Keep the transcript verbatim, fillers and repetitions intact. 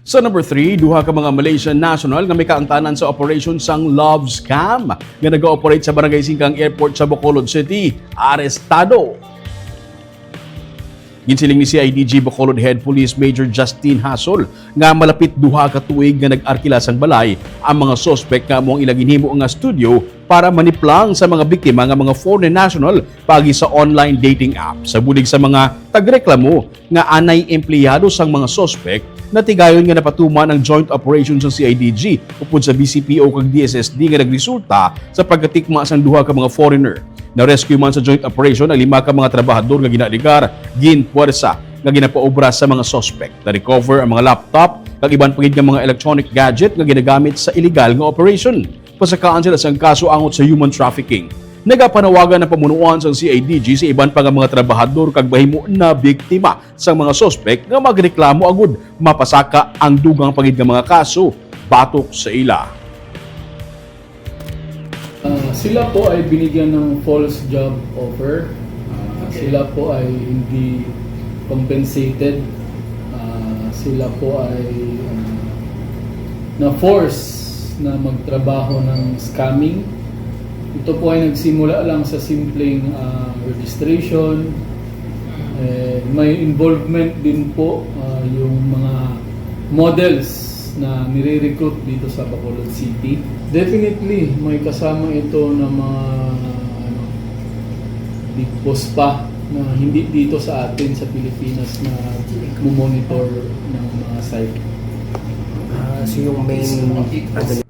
Sa number three, duha ka mga Malaysian national nga may kaangtanan sa operasyon sang Love Scam nga nag-ooperate sa Barangay Singkang Airport sa Bacolod City, arestado. Ginsiling ni C I D G Bacolod Head Police Major Justin Hasol nga malapit duha ka tuig nga nag-arkila sang balay ang mga suspek nga amo ang ila ginhimo nga studio para maniplang sa mga biktima nga mga foreign national paagi sa online dating app. Sa bulig sa mga tagreklamo nga anay empleyado sang mga suspek, natigayon nga napatuman ang joint operation sa C I D G upod sa B C P O kag D S S D nga nagresulta sa pagkatikma sang duha ka mga foreigner. Na-rescue man sa joint operation ang lima ka mga trabahador nga ginaligar, ginpuwersa nga ginapaobra sa mga suspek. Na-recover ang mga laptop kag iban pa gid nga mga electronic gadget nga ginagamit sa illegal nga operation. Pasakaan sila sang kaso angot sa human trafficking. Nagapanawagan ang pamunuan sang C I D G sa iban pa nga mga trabahador kag mahimo na biktima sang mga suspek nga magreklamo agud mapasaka ang dugang pa gid nga mga kaso batok sa ila. Ah, sila po ay binigyan ng false job offer. Ah, sila po ay hindi compensated. Ah, sila po ay ah, na-force na magtrabaho ng scamming. Ito po ay nagsimula lang sa simpleng ah, registration. Eh, may involvement din po ah, yung mga models na nire-recruit dito sa Bacolod City. Definitely, may kasama ito ng mga ano, big boss pa na hindi dito sa atin sa Pilipinas na monitor ng mga site. Ah, so yung main ano